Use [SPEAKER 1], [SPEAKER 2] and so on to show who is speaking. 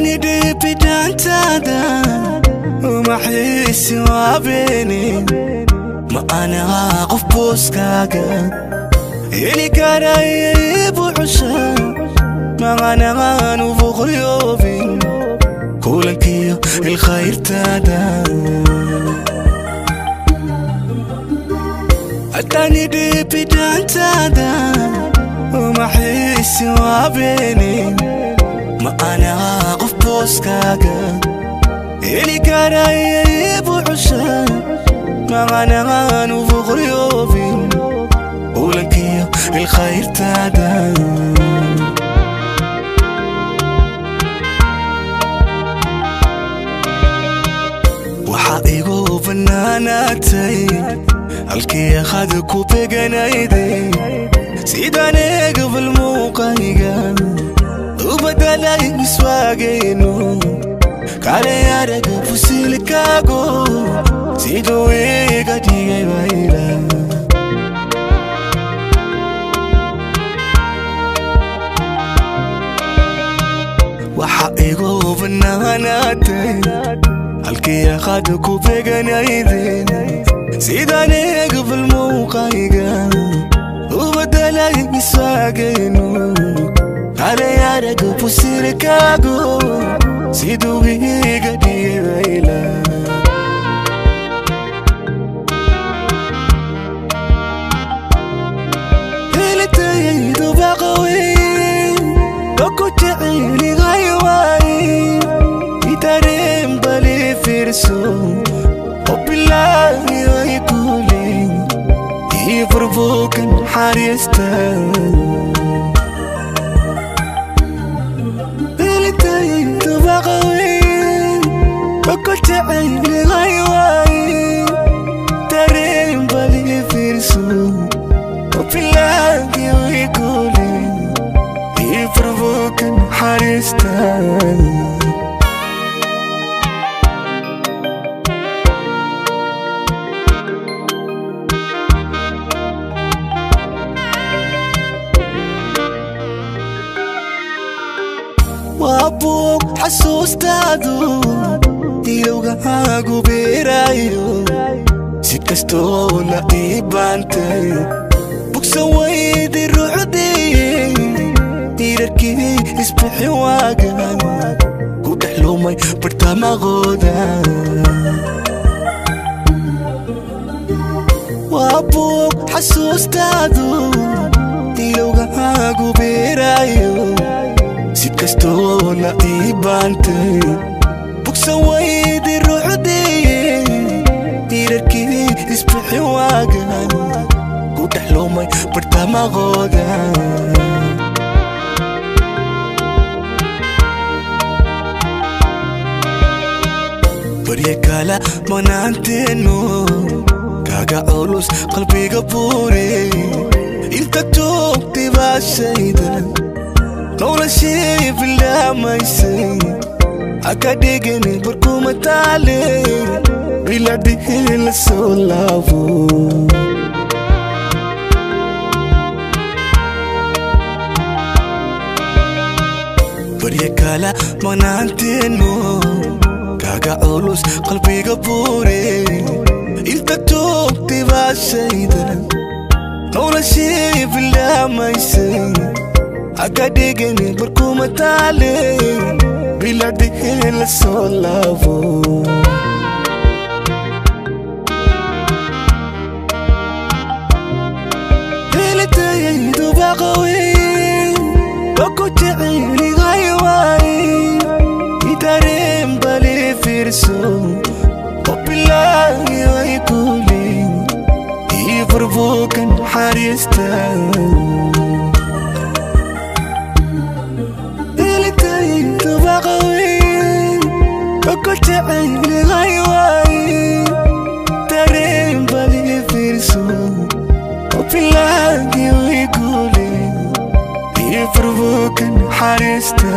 [SPEAKER 1] Haddaan idhibi dhaantaada uma xiisi waabeeni ma anaa qof booskaaga heli karaya ibuxusha maanaan uboqoryoobin kulankiyo ilkhayrtaada. Haddaan idhibi dhaantaada uma xiisi waabeeni ma anaa qof booskaaga heli karaya ibuxusha maanaan uboqoryoobin kulankiyo ilkhayrtaada. Waxaa igu bannaanaatay halkii akhad ku beganayday sidaan eegabal muuqayga u badalay miswaagaynu kale araga fusilkaago siduu iga dhigay bayla. Waxaa igu bannaanaatay halkii akhad ku beganayday sidaan eegabal muuqayga u badalay miswaagaynu kale araga fusilkaago siduu iga dhigay bayla. Helitaydu baqawi ku jecelihay waay idareen bali fiirso oo bilaahi way kule ii furbuukan xariista. Helitaydu baqawi ku jecelihay waay dareen bali fiirso oo bilaahi way kule ii furbuukan xariista. Waa buug xasuustaadu ilowgaagu beeraayo si kastoo la ii baantay bugsan weydi ruuxdii tiirarkii isbixi waagan ku dhex lumay bartamaqooda. Waa buug xasuustaadu ilowgaagu beeraayo si kastoo la ii baantay bugsan weydi ruuxdii tiirarkii isbixi waagan ku dhex lumay bartamaqooda. Barya kala manaanteenu kaaga culus qalbiga buure inta toogtay baashayda noloshii bilaamaysay haka dhigani barkuma taale biladhihii la soo laabo. Barya kala manaanteenu kaaga culus qalbiga buure inta toogtay baashayda noloshii bilaamaysay haka dhigani barkuma taale biladhihii la soo laabo. Helitaydu baqawi ku jecelihay waay idareen bali fiirso oo bilaahi way kule ii furbuukan xariista. Helitaydu baqawi ku jecelihay waay dareen bali fiirso oo bilaahi way kule ii furbuukan xariista.